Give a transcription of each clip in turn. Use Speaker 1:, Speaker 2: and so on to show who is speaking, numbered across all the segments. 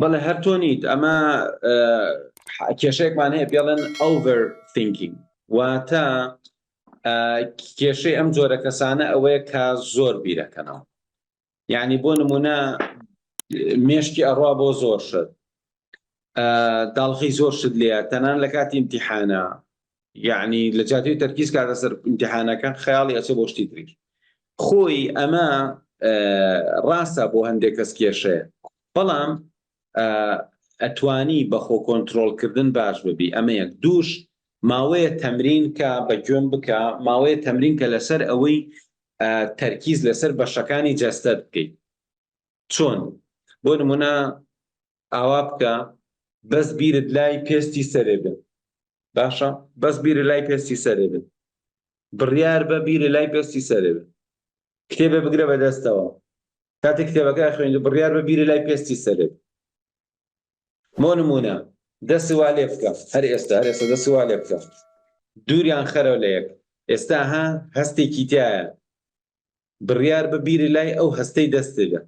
Speaker 1: بەڵێ هەر تۆ نیت ئەمە کێشەیەکمان هەیە پێڵێن overthinking واتە کێشەی ئەم جۆرە کەسانە ئەوەیە کە زۆر بیرەکەنەوە یعنی بۆ نمونە مێشکی ئەڕوا بۆ زۆر شت داڵغی زۆر شت لێە تەنان لە کاتی ئیمتیحانە یعنی لە جاتی تەرکیز کاتە سەر ئیمتیحانەکە خەیاڵی ئەچێ بۆ شتی تریش خۆی ئەمە ڕاستە بۆ هەندێک کەس کێشەیە بەڵام ئەتوانی بە خۆ کۆنتترۆلکردن باش ببی ئەمە یەک دووش ماوەیە تەمرین کە بە گوێم بکە ماوەیە تەمرین کە لەسەر ئەوەی تەرکیز لەسەر بەشەکانی جەستەت بکەیت چۆن بۆ نمونە ئاوا بکە بەس بیرت لای پێستی سەرێ بێ باشە بەس بیرت لای پێستی سەرێ بێ بڕیار بە بیرت لای پێستی سەرێ بێ کتێبێ بگرە بەدەستەوە کاتێک کتێبەکە خوێند بڕیار بە بیرت لای پێستی سەرێ بێ بۆ نمونە دەست وا لێ بکە هەر ئێستا هەر ئێستا دەست وا لێ بکە دووریان خەرەوە لە یەک ئێستا ها هەستێکی تایە بڕیار بە بیری لای ئەو هەستەی دەستێ بێ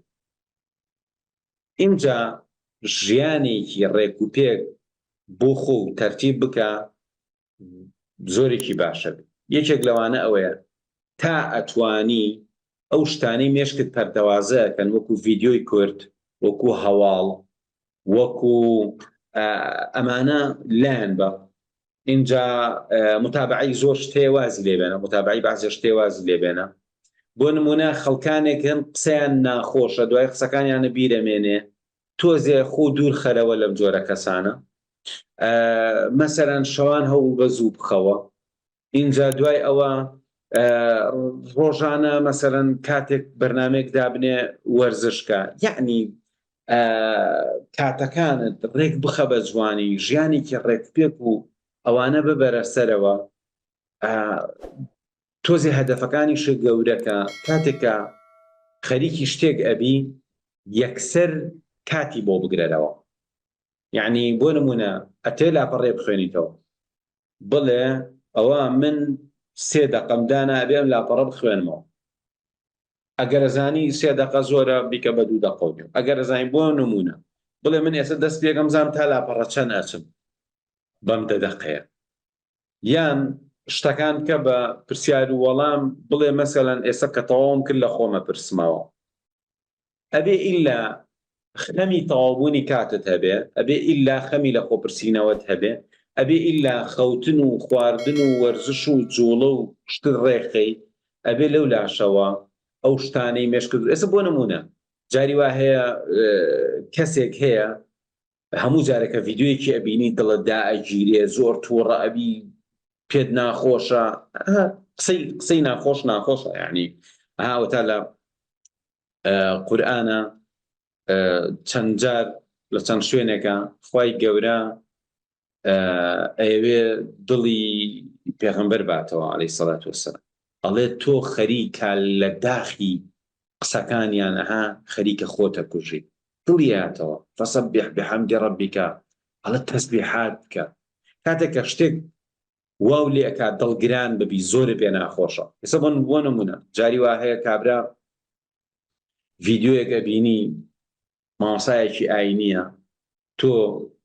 Speaker 1: ئینجا ژیانێکی ڕێک و پێک بۆ خۆ و تەرتیب بکە زۆرێکی باشە بێت یەکێک لەوانە ئەوەیە تا ئەتوانی ئەو شتانەی مێشکت پەرتەوازە ئەکەن وەکو ڤیدیۆی کورت وەکو هەواڵ وەکو ئەمانە لایەن بە ئینجا متابعەی زۆر شت هەیە وازی لێ بێنە متابعەی بەعزێ شت هەیە وازی لێ بێنە بۆ نمونە خەڵکانێک هەن قسەیان ناخۆشە دوای قسەکانیانە بیرەمێنێ تۆزێ خۆ دوور خەرەوە لەم جۆرە کەسانە مەسەرەن شەوان هەوڵ بە زوو بخەوە ئینجا دوای ئەوە ڕۆژانە مەسەرەن کاتێک بەرنمێک دابنێ وەرزشکە یعنی کاتەکانت ڕێک بخە بە جوانی ژیانێکی ڕێکپێک و ئەوانە ببەرە سەرەوە تۆزێ هەدەفەکانیشت گەورەکە کاتێک کە خەریکی شتێک ئەبی یەکسەر کاتی بۆ بگرەرەوە یعنی بۆ نمونە ئەتێ لاپەڕێ بخوێنیتەوە بڵێ ئەوە من سێ دەقەم دانا ئەبێ ئەم لاپەڕە بخوێنمەوە ئەگەر ئەزانی سێ دەقە زۆرە بیکە بە دوو دەقە و نیو ئەگەر ئەزانی بۆ نمونە بڵێ من ئێستا دەست پێکەم زام تا لاپەڕە چەند ئەچم بەم دە دەقەیە یان شتەکان بکە بە پرسیار و وەڵام بڵێ مەسەلەن ئێستا کە تەواوم کرد لە خۆمە پرسمەوە ئەبێ ئیلا خەمی تەواوبوونی کاتت هەبێ، ئەبێ ئیلا خەمی لە خۆپرسینەوەت هەبێ، ئەبێ ئیلا خەوتن و خواردن و وەرزش و جوڵە و شتت ڕێکخەی، ئەبێ لەو لاشەوە ئەو شتانەی مێشکت ئێستا بۆ نموونە جاری وا هەیە کەسێک هەیە هەموو جارێک کە ڤیدیۆیەکی ئەبینی دڵت دائەگیرێ زۆر تووڕە ئەبی پێت ناخۆشە قسەی قسەی ناخۆش ناخۆشە یعنی هاوتا لە قورئانە چەند جار لە چەند شوێنێکە خوای گەورە ئەیەوێ دڵی پێغەمبەر باتەوە عەلەیهی سەلات وەسەلام ئەڵێ تۆ خەریکە لە داخی قسەکانیان ئەها خەریکە خۆتە کوژی دڵیاتەوە فسبح بحمد ربک ئەڵێ تەسبیحات بکە کاتێک کە شتێک واو لێ ئەکات دڵگران ببی زۆرت پێ ناخۆشە ئێستا بۆ بۆ نمونە جاری وا هەیە کابرا ڤیدیۆیەک ئەبینی مامۆسایەکی ئاینیە تۆ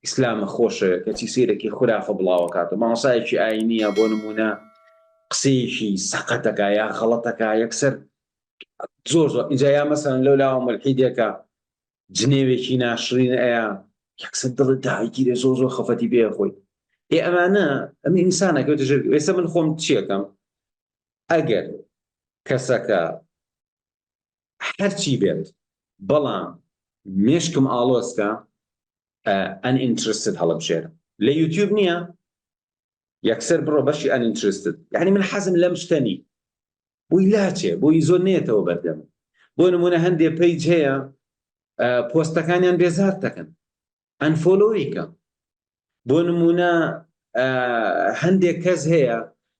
Speaker 1: ئیسلامە خۆشە کەچی سیرەکی خورافە بڵاوەکاتەوە مامۆسایەکی ئاینیە بۆ نمونە قسەیەکی سەقەتەکە یا غەڵەتەکە یەکسەر زۆر زۆر اینجا یا مەسەن لەو لاوە ملحیدێکە جنێوێکی ناشرین ئەیا یەکسەر دڵت داگیرێ زۆر زۆر خەفەتی پێ خۆی ئێ ئەمانە ئەم ئینسانەکەوتە ژێر ئێستا من خۆم چیەکەم ئەگەر کەسەکە هەرچی بێت بەڵام مێشکم ئاڵۆزکە uninterested هەڵبژێرم لە یوتیوب نییە یەکسەر بڕۆ بەشی uninterested یعنی من حەزم لەم شتە نی بۆی لاچێ بۆی زۆر نێتەوە بەردەم بۆ نمونە هەندێ page هەیە پۆستەکانیان بێزار دەکەن unfollow ی کە بۆ نمونە هەندێک کەس هەیە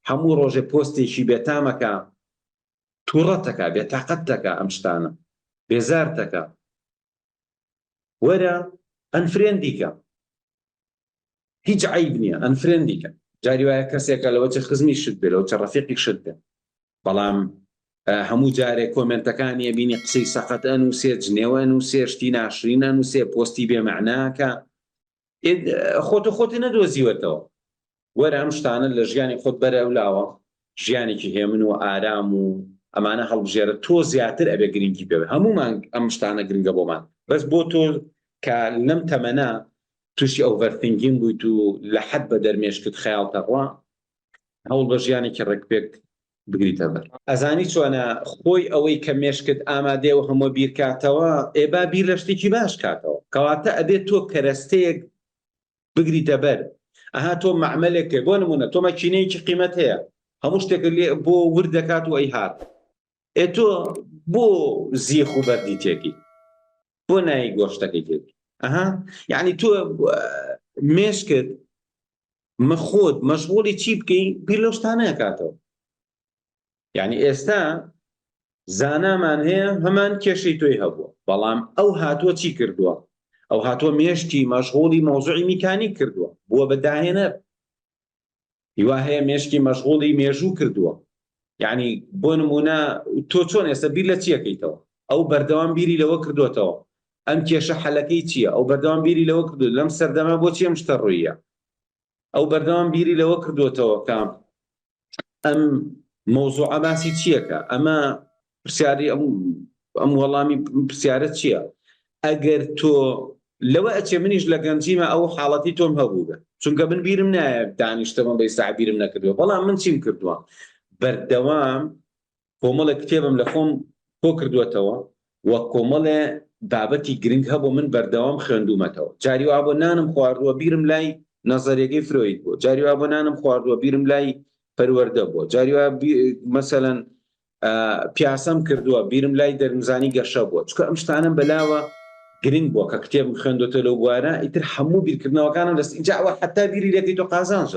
Speaker 1: هەموو ڕۆژێ پۆستێکی بێتامەکە تووڕەتەکە بێتاقەت دەکا ئەم شتانە بێزار دەکا وەرە unfriend ی کە هیچ عیب نییە unfriend ی کە جاری وایە کەسێکە لەوە چ خزمی شت بێ لەوە چ ڕەفیقی شت بێ بەڵام. هەموو جارێک کۆمێنتەکانی ئەبینی قسەی سەقەت ئەنووسێ جنێوە ئەنووسێ شتی ناشرین ئەنووسێ پۆستی بێ مەعناکە خۆتە خۆتی نەدۆزیوەتەوە وەرە ئەم شتانە لە ژیانی خۆت بەرە ئەو لاوە ژیانێکی هێمن و ئارام و ئەمانە هەڵبژێرە تۆ زیاتر ئەبێ گرنگی پێ هەمومان ئەم شتانە گرنگە بۆمان بەس بۆ تۆ کە لەم تەمەنە تووشی overthinking بوویت و لە حەد بە دەرمێشکت خەیاڵ تەڕوا هەوڵ بە ژیانێکی ڕێکپێک بگریتە بەر. ئەزانی چۆنە خۆی ئەوەی کە مێشکت ئامادەیە و هەموو بیرکاتەوە ئێ با بیر لە شتێکی باش کاتەوە کەواتە ئەبێت تۆ کەرەستەیەک بگریتە بەر ئەها تۆ مەعمەلێک بۆ نمونە تۆ مەکینەیەکی قیمەت هەیە هەموو شتێک لێ بۆ ورد دەکات و ئەیهات ئێ تۆ بۆ زیخ و بەردی تێکی بۆ نایی گۆشتەکەی تێکی ئەها یعنی تۆ مێشکت مە خۆت مەشغوڵی چی بکەی بیر لەو شتانە ئەکاتەوە یعنی ئێستا زانامان هەیە هەمان کێشەی تۆی هەبووە بەڵام ئەو هاتووە چی کردووە ئەو هاتووە مێشکی مەشغوڵی مەوزوعی میکانیک کردووە بووە بە داهێنەر هیوا هەیە مێشکی مەشغوڵی مێژوو کردووە یعنی بۆ نمونە تۆ چۆن ئێستا بیر لە چیەکەیتەوە ئەو بەردەوام بیری لەوە کردوێتەوە ئەم کێشە حەلەکەی چییە ئەو بەردەوام بیری لەوە کردو لەم سەردەمە بۆچی ئەم شتە ڕوویە ئەو بەردەوام بیری لەوە کردوێتەوە کە ئەم مەوزوعە باسی چیەکە ئەمە پرسیاری ئەم ئەم وەڵامی پرسیارە چییە ئەگەر تۆ لەوە ئەچێ منیش لە گەنجیمە ئەو حاڵەتی تۆم هەبوو بێ چونکە من بیرم نایە دانیشتەمە بە ئیستا بیرم نەکردووە بەڵام من چیم کردووە بەردەوام کۆمەڵێک کتێبم لە خۆم کۆ کردووەتەوە و کۆمەڵێ بابەتی گرنگ هەبوو من بەردەوام خوێندوومەتەوە جاری وا بۆ نانم خواردووە بیرم لای نەزەریەکەی فرۆید بوو جاری وا بۆ نانم خواردووە بیرم لای پەروەردە بووە جاری وا مەسەلەن پیاسەم کردووە بیرم لای دەرمزانی گەشە بووە چکە ئەم شتانم بەلاوە گرنگ بووە کە کتێبم خوێندۆتە لەو بوارە ئیتر هەموو بیرکردنەوەکانم لەس اینجا ئەوە حتا بیری لەکەی تۆ قازانجە.